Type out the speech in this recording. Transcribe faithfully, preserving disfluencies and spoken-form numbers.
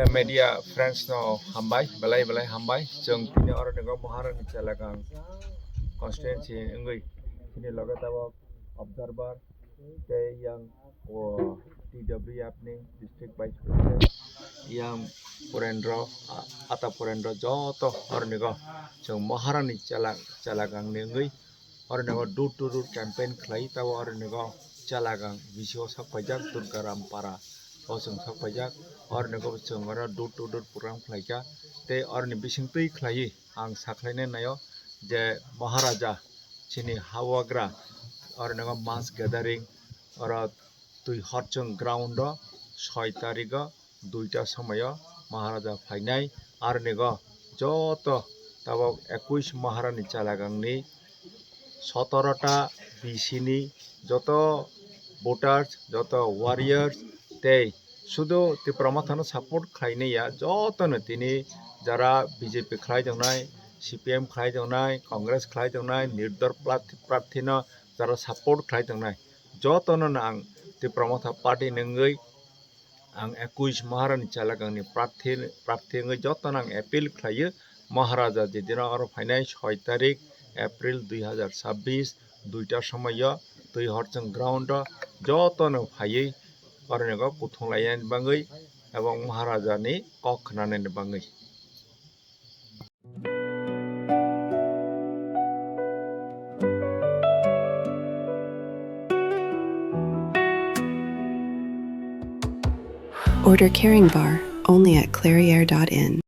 Media friends no hambai, belai belai hambai. Chwng tini oro ni go Maharani Chalagang constituency wngwi tini loge tabok observer tei yang o T W F ni district vice president yang Purendra, a-, Ata Purendra joto oro ni go chwng Maharani Chala-, Chalagang ni wngwi oro ni go door to door campaign khlai tabo oro ni go Chalagang B C O sok paijak Durgaram Para o chwng sok paijak oro ni go chwng oro door to door program khlaikha tei oro ni bising twi khlaiwi ang sakhlainai naio je Maharaja chini hawagra oro ni go mass gathering oro twi horchwng ground o soi tarik o duita somoio Maharaja phainai, aronigo joto tabok ekuish Maharani Chalagangni sotoro ta B C ni joto voters, joto warriors tei sudu Tipra Mothano support khlainai ya, jotono tini jara B J P khlai tongnai, C P M khlai tongnai, Congress khlai tongnai, Nirdol prat-, prarthino jara support khlai tongnai, jotono ang Tipra Motha party ni wngwi ang ekuish Maharani Chalagangni prarthi, prarthi wngwi jotono ang appeal khlaio, Maharaja jedino oro phainai soi tarik April dui hazar chabbish, duita somoio twi horchwng ground o jotono phaiwi oronigo kuthung lainani bagwi ebong Maharajani kok khnanani bagwi. Order Caring Bar only at clairiere dot in.